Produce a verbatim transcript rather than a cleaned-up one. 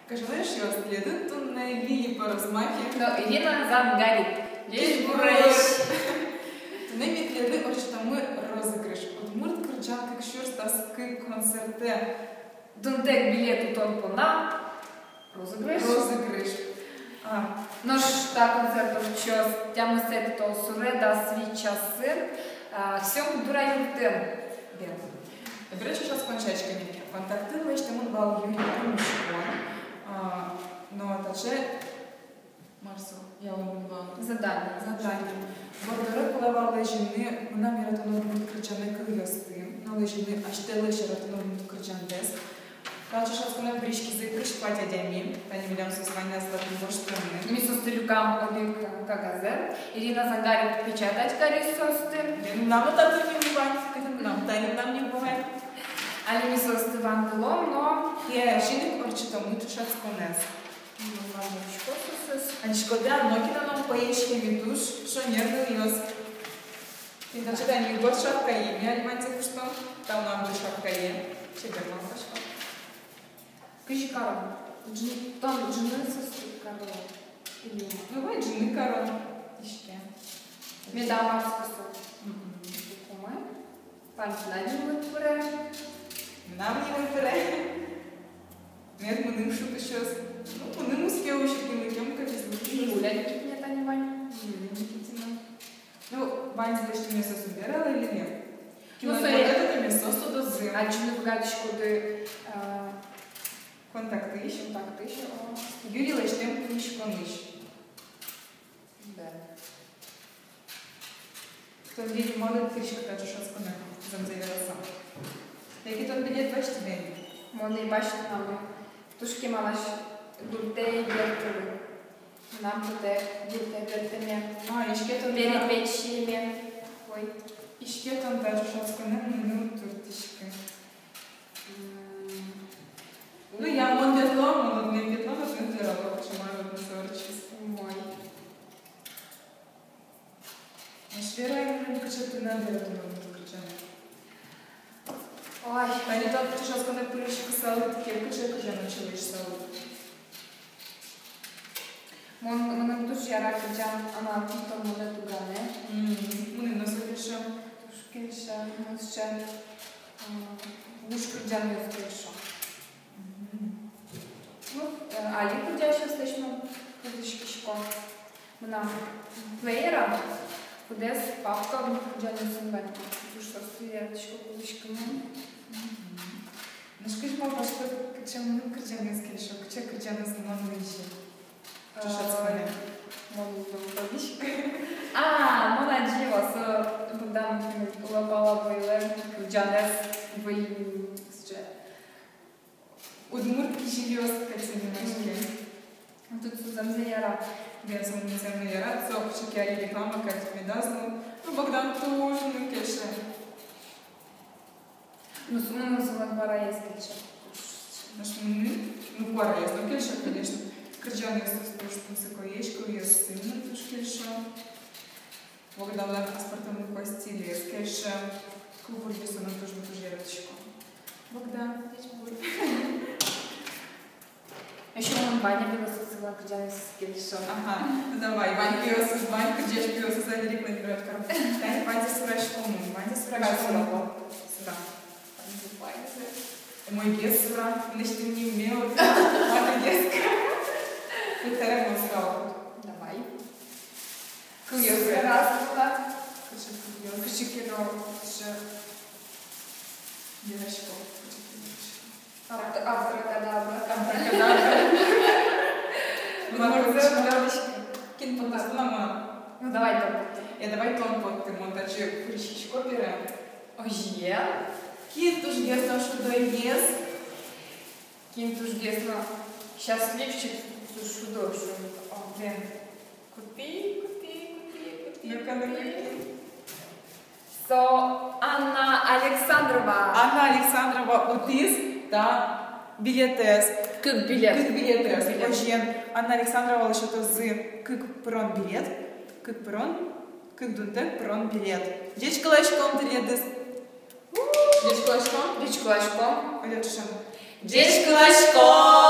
Кыӵе ке эшъёс, тӥледын туннэ Лили Поросмахи но Ирина Зангарик. Ӟечбуресь! Туннэ ми тӥледлы ортчытомы розыгрыш. Удмурт кырӟан кык сюрс дас кык концертэ дунтэк билет утон понна розыгрыш. Розыгрыш. А. Нош та концерт ортчоз тямысэтӥ толсуре дас вить часын, а, Ксён культура юртын. Бен. Табере ӵошатскон сяське мекем. Контактын лэсьтэмын вал юри пумиськон. А, но таӵе мар со, ялон вал. Задание. Задание. Борддоре кулэ вал лэзьыны «Мынам яратоно удмурт кырӟанэ» кылъёсты, но лэзьыны асьтэлэсь яратоно удмурт кырӟандэс. Та ӵошатсконэ пыриськизы кызь куать адями, тани милям соос вань на татын гожтэмын. Ми соосты люкам одӥг кагазэ. Ирина Зангарик печатать кариз соосты. Бен, мынам но татын нимы вань, кытын мынам, тани мынам нимы вань. Али ми соосты вандылом но, э, озьы ик ортчытомы ӵошатсконэз. Адӟиськоды-а, нокинлы но ум пӧяське, ми туж шонер нылъёс. Тӥни таӵе тани егор шапкае ми али ваньзэ куштом, та мынам шапкае. Чебер малпасько. Кызьы каром? Ӝын-, тон ӝыны соосты каро. Или, ну, вай ӝыны каро. Иське. Меда мар со кусо. Мгм. Кумай. Пальцын нимы пыре. Мынам нимы пыре. Мед мыным шудӥсьёс. Ну, мыным уз ке усьы, кинлы ке ке визьлы. Юля Никитина тани вань. Юля Никитина. Ну, ваньзэ лэсьтӥмес озьы вералэ, Лили. Ну, кинлы ке ке тӥмес соос тодозы. Ачим быгатӥськоды, а, контактысь. Контактысь, о. Юри лэсьтэм пумиськонысь. Да. Тон, Лили, малы уд пыриськы та ӵошатсконэ, зэмзэ вераса? Яке тон билет басьтӥд-а? Мон ӧй басьты на, мон туж кемалась гуртэ ӧй бертылы. Мынам потэ гуртэ бертэме. А, иське тон та-, перепечеме. Ой. Иське тон та ӵошатсконэ мыныны уд туртӥськы. М. Ну, я, мон ветло, мон одно ветло, мон одно верало, кыӵе мар одно со ортчиз. Умой. Нош верай мыным, кыӵе тынад яратоно удмурт кырӟанэд. Ой. Тани тон ӵошатсконэ пыриськысалыд ке, кыӵе кырӟан ӵошатсконэ пыриськысалыд? Мон, мыным туж яра кырӟан «Анай, кин тон монэ туганы». Мм, мыным но со кельше. Туж кельше, мон сыӵе, м, вуж кырӟанъёс кельшо. Мгм. Ну, э, али кырӟасьёслэсь мон кылзӥськисько. Мынам плеерам кудэс папка удмурт кырӟанъёсын вань. Туж соосты яратӥсько кылзӥськыны. Мгм. Нош кызьы малпаськод, кыӵе мыным кырӟанъёс кельшо, кыӵе кырӟанъёс мон лэзьы? Ӵошатсконэ. Мон уг тодӥськы. А, мон адӟи вал со Богдан Лопаловойлэн кырӟанэз, выль, сыӵе. Удмурт кизилиос кадь со нимаське. Мгм. Тыныд со зэмзэ яра. Бен, со мыным зэмзэ яра, со кыӵе ке али реклама кадь медаз лу. Ну, Богдан туж мыным кельше. Ну, со мыным солэн куараез кельше. Нош мыным, ну, куараез но кельше, конечно. Кырӟанъёсыз туж тунсыкоесь, кылъёсыз мыным туж кельше. Богданлэн аспӧртэмлыко стилез кельше. Кылбуръёсыз но туж но туж яратӥсько. Богдан, ӟечбур. Ещё мон Ваня Белоусовлэн кырӟанъёсыз кельше. Ага, ну давай, Ваня Белоусов, Ваня, кырӟась Белоусов, рекламировать каром. Тани ваньзэ сураськом, ваньзэ сураськом. Сура. Ваньзэ, ваньзэ. Умойгес сура, мынэсьтым нимме, вот, ваньзэ. Пытэре мон сурало. Давай. Кылъёс. Сура. Раз, два. Кыӵе кылъёс? Кыӵе ке но, кыӵе. Верасько. Абра-, абракадабра. Абракадабра. Мон мар кылӥсько. Кин поттоз, мон-а? Ну, давай тон потты. Э, давай тон потты. Мон таӵе пыриськисько бере. Озьыен. Кин тужгес но шудоез? Кин тужгес но счастливчик, туж шудо, шудо. О, бен. Кутӥ, кутӥ, кутӥ, кутӥ, ну-ка, ну-ка, кутӥ. Кин? Со Анна Александрова. Анна Александрова утӥз та билетэз. Кык билет. Кык билетэз. Кык билет. Озьыен, Анна Александровалы сётозы кык пырон билет. Кык пырон, кык дунтэк пырон билет. Ӟечкыласьком тӥледыз. Ӟечкыласьком. Ӟечкыласьком. Ойдо, ӵошен. Ӟечкыласьком.